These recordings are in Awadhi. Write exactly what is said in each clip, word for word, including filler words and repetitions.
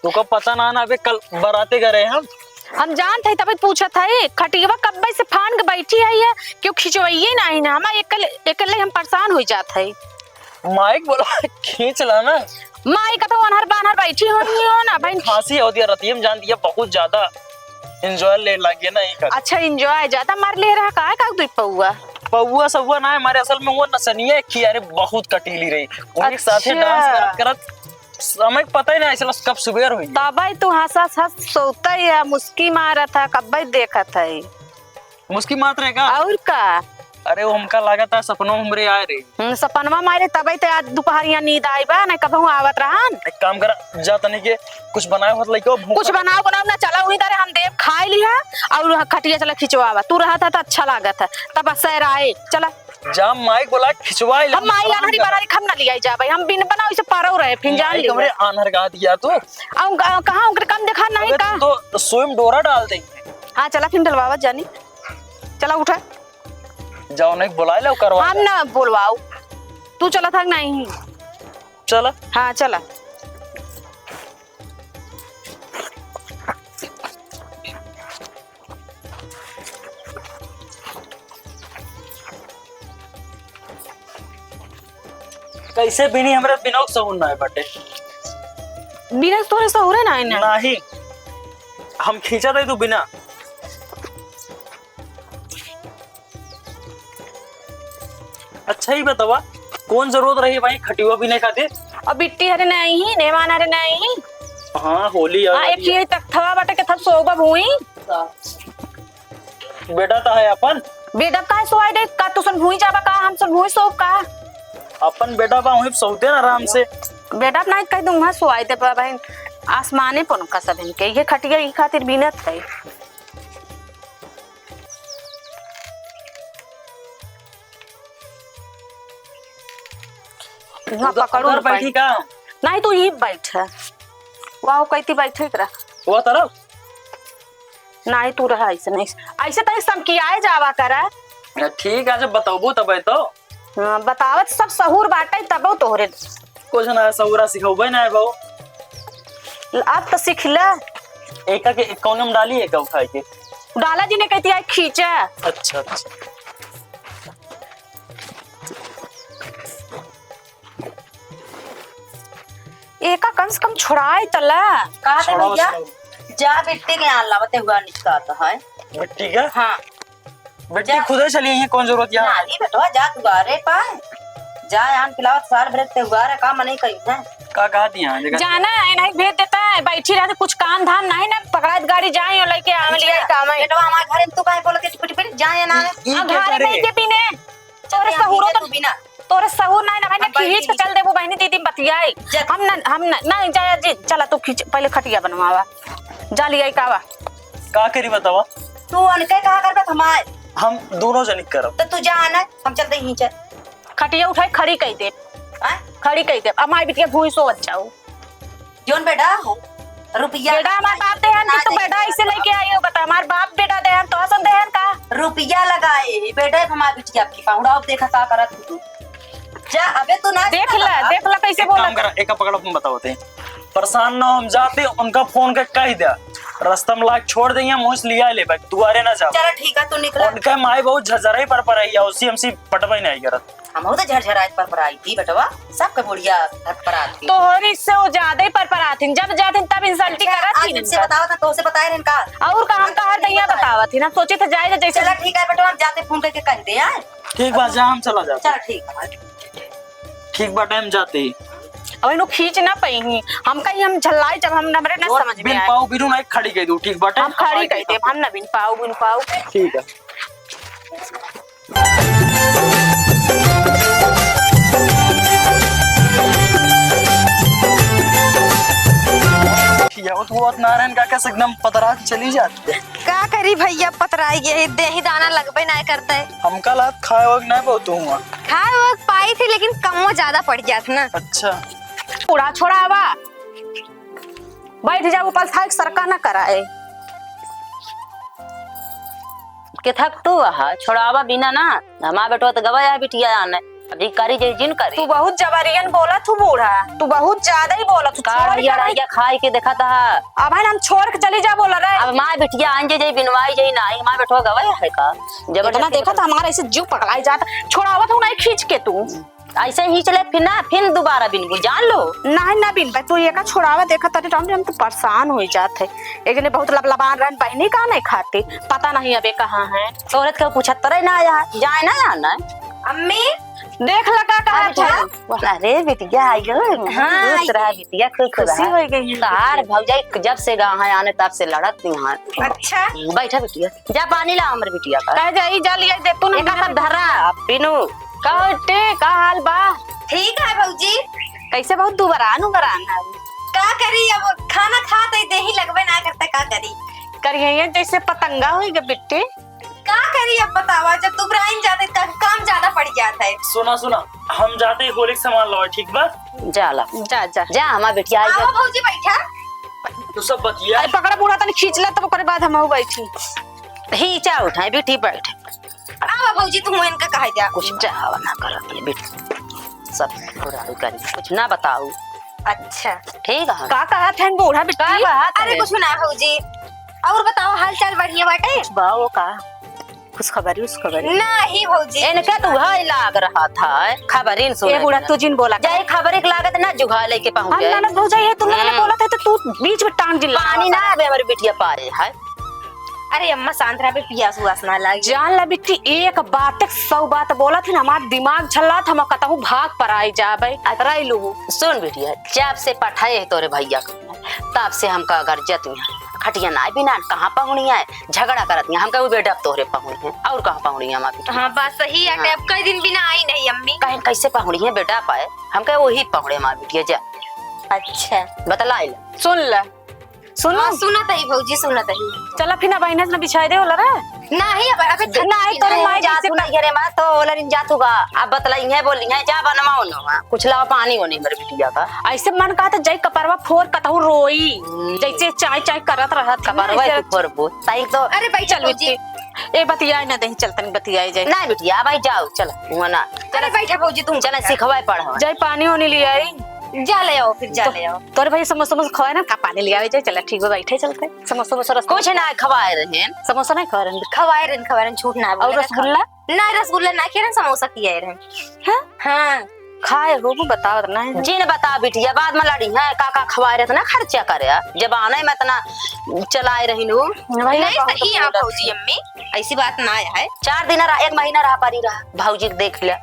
तोका पता ना, ना, अबे कल बराते गए रहे हम। हम जानत हई, तबे पूछत हई, खटियवा कब्बे से फान के बैठी है ये, क्यों खिंचवइये नाहीं ना, हमार एकल-, एकले हम परेशान होइ जात हई। माइक बोला, खींच ला ना। माइक तो अनहर बानहर बैठी होनी हो ना, बहन। खांसी हो दिया, रतिया में जान दिया, बहुत ज्यादा enjoy ले लागे ना, यही कर। अच्छा, enjoy ज्यादा मार ले रहा, काहे का दुई पौआ? पौआ सौआ ना है हमारे, असल में वो नचनिया एक थी, अरे, बहुत कटीली रही। वही साथे अच्छा। Dance करत करत समय पता ही ना, ऐसे कब सुबेर हुई। तबे तू हंस हंस हंस सोता है, मुस्की मारत है, कब्बे देखत है। मुस्की मारत रहे का? और का? अरे, वो हमका लागत है सपनों हमरे आए रही। हम्म, सपनवा मारे तबे ते आज दोपहरिया नींद आई बा, नहीं कबहू आवत रहन। एक काम करा, जा तनी के कुछ बनाए होत लइके भूख कुछ बनाओ, बनाओ ना, चला वहीं दरे हम देव खाए लिहा और खटिया चला खिंचवावा। तू रहत है तो अच्छा लागत है, तब असर आए। चला। जा माई बोला खिंचवाई ले, हम माई आनहरी बनाई, हम ना लियाई जा भाई, हम बिन बनाओ इसे पारो रहे, फिर जान माई ली। हमरे आनहर गा दिया तू। हम क-, कहाँ उनके कम देखा नहीं अबे का? तू तो सोई में डोरा डाल दे। हाँ, चला फिर डलवावत जानी। चला उठा। जाओ नहीं बुला लो, करवा हम दे। ना बोलवाओ, तू चला था नहीं। चला। हाँ, चला। कैसे बिनी हमरा बिनोक सहूर ना है बाटे। बिना तोरे सहूरे ना है ना। नहीं, हम खींचा दे तू बिना। अच्छा ही बतावा, कौन जरूरत रही भाई खटिया बिने खातिर? अब बिट्टी हरे नहीं, नेमान हरे नहीं। हाँ, होली आ हाँ, एक रही है। ये तख्तवा बाटे के थप सोबा भूई। बेटा तो है अपन। बेटा काहे सोआई दे? का तू सन भूई जाबा का? हम सन भूई सोब का? अपन बेटा बा वहीं सोते ना आराम से। बेटा नहीं कह दूँ, वहाँ सोआई दे बा बहन। आसमाने पर उनका सब इनके। ये खटिया ई खातिर बीनत है। वहाँ उधर, पकड़ो उधर ना बैठी पाई। का? नहीं, तू यहीं बैठ है। वाह, कहती बैठे करा। वो तरफ? नहीं, तू रहा ऐसे नहीं। ऐसे तनी समकियाए जावा करा। ठीक है, जब बताबू तबे तो। हाँ, बतावत सब सहूर बाटे तबो तोहरे। कुछ ना, सहूरा सिखौबे ना है बहू। अब तो सीख ले। एका के कौन में डाली एका उठाए के? डाला जी ने कहती है खींचा। अच्छा, अच्छा। एका कम से कम छोड़ाए तला। कहा थे छोड़ाओ, भैया? छोड़ाओ। जा बिट्टी के यहाँ लावते हुआ निकालता है। बिट्टी का? हाँ। बिट्टी जा। खुदे चली आई है, कौन जरूरत है? ना, नहीं बेटवा, जा दुआरे पाए। जा आन पिलावत साल भर त्योहार है, का मनई कही है? का कहा दिया है? देखा? जाना है, नहीं भेज देता है, बैठी रहते, कुछ काम धाम नहीं ना, पकड़ात गाड़ी जाए और लेके आवे, ले आई काम है। बेटवा, हमारे घर में तू काहे बोलत है, पिट पिट जाए ना आवे? ई आ, क्या घरे करे? नहीं के पीने। तोरे चल, सहूरो ठीक है, तो तू बिना। तोरे सहूर नहीं ना, हम खींच के चल देबू बहनी दीदी बतियाई। जा। हम ना, हम ना, नहीं जाया जी, चला तू खींच, पहले खटिया बनवावा। जा लिया कावा। का करी बतावा? तू उनके कहा करबे हमार? हम दोनों जनिक करब। तो तू जा ना, हम चलते यहीं चल। खटिया उठाई खड़ी कई दे। आय? खड़ी कई दे। अब माई बिटिया भूई सोवत जाऊ। जौन बेटा हो, रुपया बेटा हमार बाप देहन कि तू बेटा ऐसे लेके आई हो, बता, हमार बाप बेटा देहन, तो हसन देहन का? रुपया लगाए, बेटा हमार बिटिया आपकी पाहुड़ा, अब देखा का करत तू। जा, अबे तू ना देख ला, देख ला कैसे एक बोला। काम करा, एक पकड़ अपन बताओ ते। परेशान ना हो, हम जाते, उनका फोन के कह दिया, रास्ता में लाग छोड़ देंगे, हम उस लिया ले बैग, दुआरे ना जाओ। चलो ठीक है, तू निकला। उनके माई बहुत झरझराई पर पर आई है, उसी हमसे पटवाई नहीं करत। हमहू तो झरझरात परपरात ही बेटवा, सबके बुढ़िया परपरात ही। तोहरी से वो ज्यादा ही परपरात ही, जब जात ही तब insulting करत ही आज तुमसे इनका। बतावत है, तोसे बताए रहन का? और का हम तोहर दैया बतावत ही ना, सोचे थे जाए जैसे। चला ठीक है बेटवा, हम जाते फोन करके कह दे, हैं? ठीक बा, जा हम चला जाते। चला ठीक है। ठीक बा, टाइम जाते ही। अब इन्हों खींच ना पाई ही, हम कहीं हम झल्लाई जब हम हमरे ना और समझ में बिन आए। पाऊ बिनु ना खड़ी कह दू, ठीक बाटे? हम खड़ी कह दे, हम ना बिन पाऊ, बिन पाऊ। ठीक है। खियावत हुआत ना रहन काका से एकदम पतरा के चली जात। का करी भैया, पतराई गए, देही दाना लगबे ना करते। हमका लात खाए वक्त नहीं बहुत हुआ। खाए वक्त पाई थी, लेकिन कमो ज्यादा पड़ जात ना। अच्छा। उड़ा छोड़ावा। बैठ जा ऊपर, था एक सरका ना कराए। के थक तू आहा, छोड़ावा बिना ना, हमार बेटवा तो गवा है बिटिया आने। अभी करी जे जिन करी। तू बहुत जबरियन बोलत हू बूढ़ा, तू बहुत ज्यादा ही बोलत हू। का छोड़ के हरियर भाई। आइया खाई के देखा था। अब है ना हम छोड़ के चली जा बोला रे। अब माँ बिटिया आन जे, जे बिनवाई जे ना आई, माँ बेटवा गवाई है का? जबरदस्ती इतना देखा बता। था हमारा ऐसे जीव पकड़ाई जाता, छोड़ावत हूँ नहीं खींच के तू। ऐसे ही चले फिर ना, फिर दोबारा बिनबू, जान लो। नहीं ना बिनबे, तू ये का छोड़ावा देखा तनी राम जी, हम तो परेशान हो जात है। एक जने बहुत लबलबान रहन बहनी का नहीं खाती, पता नहीं अबे कहाँ है। औरत के पूछत रहे ना आया, जाए ना आना। अम्मी, देख लगा कहा अरे था। अरे बिटिया आई गो। हाँ, खुश आई रहा गई। बिटिया, खुश खुशी रहा। हो गई है। तार भौजाई जब से गाँव है आने तब से लड़त नहीं है। अच्छा। बैठा बिटिया, जा पानी ला हमर बिटिया का। कह जाई, जा लिया दे तू ना एक हाथ धरा, बिनू। का हटे, का हाल बा? ठीक है भौजी। कैसे बहुत दुबरान उबरान है? का करी, अब खाना खात है, देही लगबे ना करता, का करी? करिए जैसे पतंगा होई गे बिट्टी। का करी अब बतावा, जब दुबराइन जाते तब काम ज्यादा पड़ जात है। सुना, सुना, हम जाते ही होली के सामान लावे, ठीक बा? जा ला। जा, जा। जा, हमार बिटिया आई आओ गई। भौजी बैठा। तू सब बतिया। अरे पकड़ा बूढ़ा तनी खींच ले, तब ओकरे बाद हम बैठी। खींचा उठाए, बिट्टी बैठ। आवा भौजी, तू इनका कहा जा। कुछ कहावा ना कर अपने बिट्टी। सब बुराई करी, कुछ ना बताऊ। अच्छा। ठीक है। का कहा थे बूढ़ा बिट्टी? का कहा थे? अरे कुछ ना भौजी। और बताओ, हाल चाल बढ़िया बाटे? कुछ बा वो का? खुशखबरी, उसखबरी? नहीं भौजी। इनके तो वही लाग रहा था, खबरी न सुने ए बूढ़ा, के। तू जिन बोला कर। जाए खबरी के लागत ना जुहा लेके हम पहुँचे। ननद भौजाई है, तू ननद हम्म। बोलत है तो तू बीच में टांग जिला पानी ना आवे, हमारी बिटिया पाए है। अरे अम्मा, शांत रहा बे, पियास उआस ना लागे। जान ला बिट्टी, एक बात एक सौ बात बोलत है ना, हमार दिमाग छल्लात, हम कतहूँ भाग पर आई जाबे। अतराई लू। सुन बिटिया, जब से पठाए है तोरे भैया को, तब से हमका गरजत हुई है। खटिया ना बिना, कहाँ पहुँड़ी है, झगड़ा करत हुई है। हमका वो बेटा अब तोहरे पहुँड़ी है, और कहाँ पहुँड़ी है हमार बिटिया? हाँ, बात सही है। हाँ। अब कई दिन बिना आई नहीं अम्मी। कहीं कैसे पहुँड़ी है बेटा पाए? हमका वही पहुँड़े हमार बिटिया जा। अच्छा। बतलाई ले। सुन ले। सुनो। हाँ, सुनत हई भौजी, सुनत हई। चला फिर ना बहिने से ना बिछाई दे होला रे। नाही, अब, अबे ना, आई तोर माई जात जैसे हूँ, नहीं, अरे माँ, तो ओलरिन जात होगा। अब बतलाई है, बोली है, जा बनवा ओनवा। कुछ लावा पानी ओने मेरे बिटिया का। ऐसे मन कहा था, जाई कपरवा फोर कतहू रोई। हम्म। जैसे चाय चाय करत रहत है ना, कपरवा ऐसे तू फोर बो। ताई तो अरे बैठ चल भौजी। बिट्टी। ए बतियाए ना दही, चल तनी बतियाए जाए। ना बिटिया, भाई जाओ, चल, हुआ ना। अरे बैठा भौजी, तुम चला बैठा। सिखवाए पढ़वा। जाई पानी ओनी ले आई। जा ले आओ, फिर जा तो ले आओ। तोरे भाई समोसा, समोसा खवाए ना, का पानी ले आवे जाए। चला ठीक बा, बैठे चलते। समोसा, समोसा रस कुछ ना खवाए रहे। समोसा नहीं खवाए रहे। खवाए रहे, खवाए रहे, झूठ ना और बोले, रसगुल्ला? खा-, ना, रसगुल्ला ना खिए रहे, समोसा खिए रहे। हाँ? हाँ। खाए हो, वो बताओ ना। जिन बता बिटिया, बाद में लड़ी है, का का खवाए रहे, इतना खर्चा करे, जब आने में इतना चलाए रही नू। वही नहीं, बहुत सही है बोलत भौजी, है। अम्मी, ऐसी बात ना है। चार दिन रहा, एक महीना रहा, पारी रहा, भौजी के देख ले,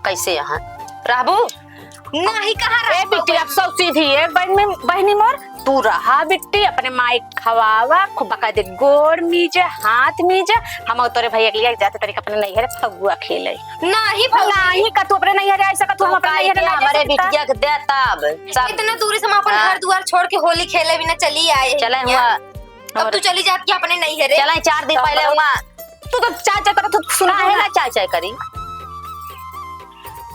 कैसे यहाँ रहबू? नाही, कहाँ ए रहा बिट्टी, अब सब सीधी है, बहन में, बहिनी मोर, तू रहा बिट्टी, अपने माई खवावा, खूब बकायदे गोड़ मीजे, हाथ मीजे, हम और तोरे भैया के लिए जाते तनिक अपने नैहरे फगुआ खेले। नाही भौजी। नाही का तू अपने नैहरे आ सकत, तू हम तो अपने काहे नैहरे के ना जा हमरे सकता? बिटिया के दे तब, सब इतना दूर से हम अपन हाँ। घर दुआर छोड़ के होली खेले बिना चली आए हैं चले यहाँ। हुआ। अब तू चली जात के अपने नैहरे। चले चार दिन तो पहले हम हुआ। तू तो चाय चाय करत हो, सुन काहे ना। ना चाय चाय करी?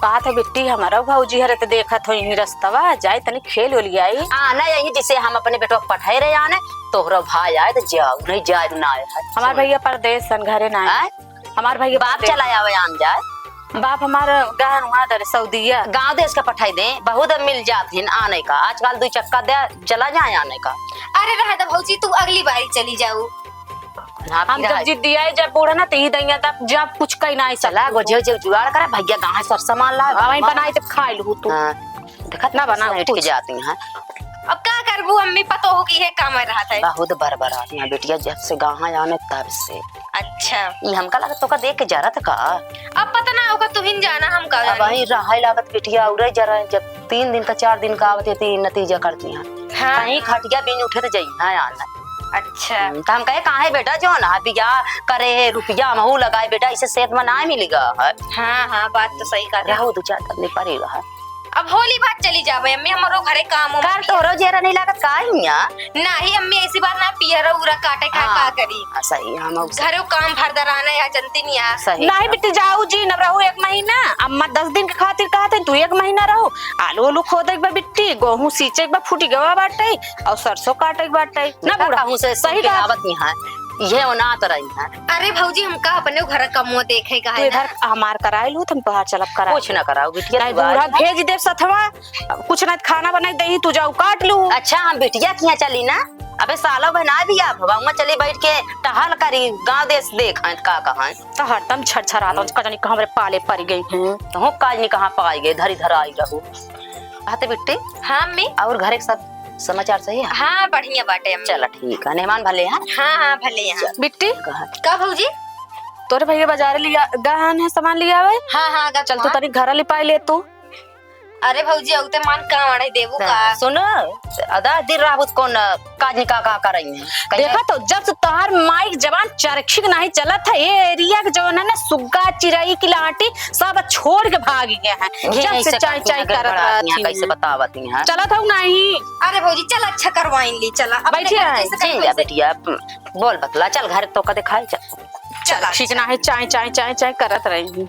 कहा था बिट्टी, हमारा भौजी हरे तो देखत हो यही रस्तवा, जाए तनी खेल ओल आई। आ, ना यही जिसे हम अपने बेटवा के पठाए रहे आने, तोहरा भाई आए तो जाओ, नहीं जाए ना आए है। हमार सुन। भैया परदेस सन, घरे ना आए। आए? हमार भैया बाप परदेस। चला आवे आन जाए। बाप हमार गहन वहाँ दरे सऊदिया। गाँव देश का पठाई दे, बहुत अब मिल जात हिन आने का। आजकल दो चक्का दे चला जाए आने का। अरे रह दे भौजी, तू अगली बारी चली जाऊ। हाँ, हम फिर जब आए। जिद्दी आए, जब बूढ़ा ना, तो ई दैया तब जब कुछ कही ना, ऐसा चला, कुछ। गोझे, गोझे जुगाड़ करा, भैया गाँव है, सर सामान ला, हाँ, वहीं गाँव बनाई, जब खाए लू तू। हाँ, देखत ना ना, बनाओ, बैठ के कुछ। जाती हैं। अब का करबू, अम्मी पतोह की है, काम रहत है। बहुत बरबर आती हैं, बिटिया, जब से गाँव है आने, तब से। अच्छा। ई हमका लगत, तोका देख के जरत का? अब पता ना, ओका तुहिन जाना, हम का अब जानी। वहीं रहे लागत, बिटिया, उरे जरा, जब तीन दिन का, चार दिन का आवत है, तो ई नतीजा करती हैं। हाँ, कहीं हाँ। खटिया बिन उठे तो जइहा आना। अच्छा। हम्म, तो हम कहे, "काहे बेटा, जो ना बियाह करे है, रुपया हमहू लगाए बेटा, इसे सेहत में ना मिलेगा है।" हाँ, हाँ, बात तो सही कहा। रहो, दो चार दिन पड़ेगा है। अब होली बाद चली जाबे अम्मी, हमरो घरे काम उम कर बिया। तोरो जेरा नहीं लागत का हियाँ? नाही अम्मी, ऐसी बात ना, पियरा उरा काटे का, हाँ, का करी? हाँ, सही, हम अब घरो काम भर दराना या जनती नहीं आ। सही नहीं कहा। बिट्टी, जाऊ जी, न रहू एक महीना, अम्मा दस दिन के खातिर कहते, तू एक महीना रहो, आलू उलू खोदे के बा बिट्टी, गोहूँ सींचे के बा, फूटी गवा बाटे, और सरसों काटे के बाटे। ना देखा, बूढ़ा, कहूँ से सही सुन के कहा। आवत नहीं है। ये ओनात रही है। अरे भौजी, हमका अपने घर का मुँह देखे का तू है इधर ना। हमार कराए लू, तुम तोहार चलब कराए कुछ लू। ना कराओ बिटिया, नहीं तू बूढ़ा आज भेज देब सथवा, कुछ नहीं खाना बनाई दही, तू जाऊ काट लू। अच्छा, हम बिटिया किहाँ चली ना, अबे सालो भर ना भी आप, वहाँ चली बैठ के टहल करी, गाँव देश देख हैं का कहाँ। तो हरदम छरछरात हम्म। का जानी कहाँ हमरे पाले पड़ गई। हम्म, तो काज नहीं कहाँ पाई गए, धरी धर आई रहू। कहते बिट्टी। हाँ अम्मी। और घर के सब समाचार सही है? हाँ, बढ़िया बाटे अम्मी। चला ठीक है, मेहमान भले हैं? हाँ, हाँ, भले हैं। चल। बिट्टी, कहा। का भौजी? तोरे भैया बाजार लिया गहन है, सामान लिया आवे। हाँ, हाँ, गा चल, तू वहाँ। तनी घर लिपाई ले तू। अरे भौजी, औते मान का अड़े देबू का? सुनो, अदा दिन रात कौन काज का, का करई है? कहिए। देखा तो, जब से तोहार माई के जबान चरखी के नहीं चलत है, ये एरिया के जवन है ना, सुग्गा, चिरई की लाटी, सब छोड़ के भाग गए हैं। ये जब ऐसे से चाय, करती चाय हैं, करत गड़बड़ाती रहती हैं, कैसे हैं। बतावती हैं? चलत हूँ नहीं। अरे भौजी, चल अच्छा करवाइन ली, चला। अपने बैठी घर रहे, कैसे जी करवाइन ले ली? बिटिया, बोल बतला, चल घर तो का दिखाई, चल। चला, ठीक अच्छा। ना है, चाय, चाय, चाय, चाय करत रही।